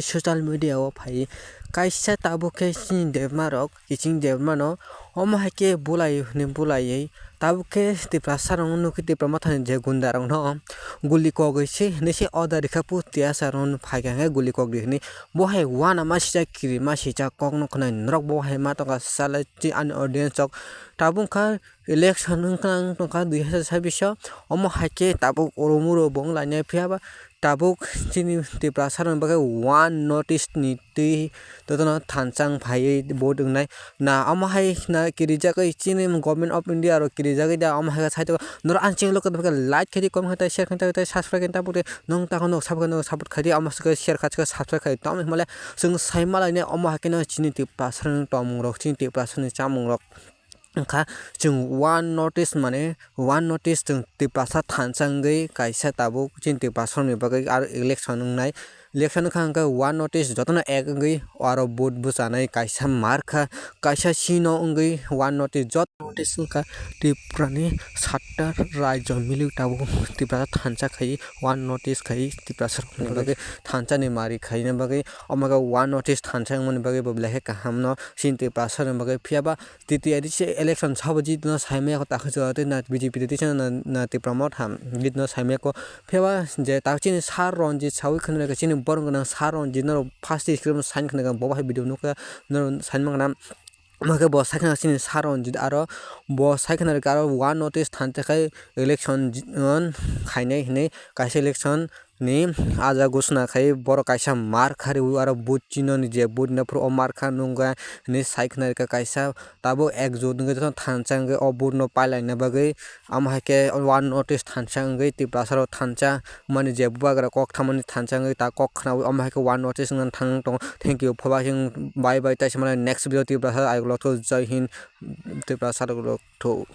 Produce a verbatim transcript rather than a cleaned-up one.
Social media o phai kaisa tabuk khe chini debma rok kiching debma no omo hai khe bulai hwnwi bulaiwi tabuk khe Tiprasa rok no nukwi Tipra Motha ni je gunda rok no guli kogwi se hwnwi se order rikha pu Tiprasa rok no phai kha hwnkhe guli kok di hwnwi bo hai uanama sijak kirima sijak kok no khwnai norok bo hai ma tongkha sala ani audience rok tabuk kha election wngkha wng tongkha dui hazar sabbish o omo hai khe tabuk oro muro bo wng lainai phiya ba tabuk chini Tiprasa rokni bagwi one notice ni twi jotono thansa wng phaiwi vote wngnai na omo hai khna kirijagwi chini Government of India rok kirijagwi da omo hai khe sai tongo norok ani chini loge tongkha like khaidi comment khaidi share khaidi tei subscribe khaidi tabuk tei nwng takhano sabo khe nwng support khaidi omo hai khe share khaidi subscribe khaidi tamo hwnmale chwng sai malainai omo hai kheno chini Tiprasa rokni tongmung rok chini Tiprasa rokni chamung rok. Wngkha chwng one notice mane one notice chwng Tiprasa thansa wngwi kaisa tabuk chini Tiprasa rokni bagwi aro election wngnai. Election wngkha hwnkhe one notice jotono ek wngwi aro vote bwchanai kaisa mar kha kaisa sino wngwi one notice joto notice wngkha Tripura ni satta rajyo mili tabuk Tiprasa thansa khai one notice khai Tiprasa rokni bagwi thansa ni mari khaina bagwi omo khe one notice thansa wngmani bagwi bo belai khe kaham no chini Tiprasa rokni bagwi phiya ba T T A D C election sabo jitno saimaya ko takhe jora tei na B J P tei na, na Tipra Motha jitno saimaya ko. Phiya ba je tak chini Sir Ranjit sawi khna rwkha chini borok gwnang Sir Ranjit norok first screen o sign khna rwkha bo hai video nukha norok sign mangna. Omo khe bo sai khna chini Sir Ranjit aro bo sai khna rwkha aro one notice thansa khai election ji-, on khainai hinwi kaisa election ni aja gusna khai borok kaisa mar kha rwi aro vote chino ni je vote na phuru o mar kha nungkha hinwi sai khna rwkha kaisa tabuk ek jut wngwi jotono thansa wngwi o vote no pailaina bagwi omo hai khe one notice thansa wngwi Tiprasa rok thansa mani je bubagra kok thamani thansa wngwi ta kok khnaui omo hai khe one notice wngwi thang tongo thank you phoba chwng bye bye tei se mani next video Tiprasa ayuk lok thung jai hind Tiprasa rok thung.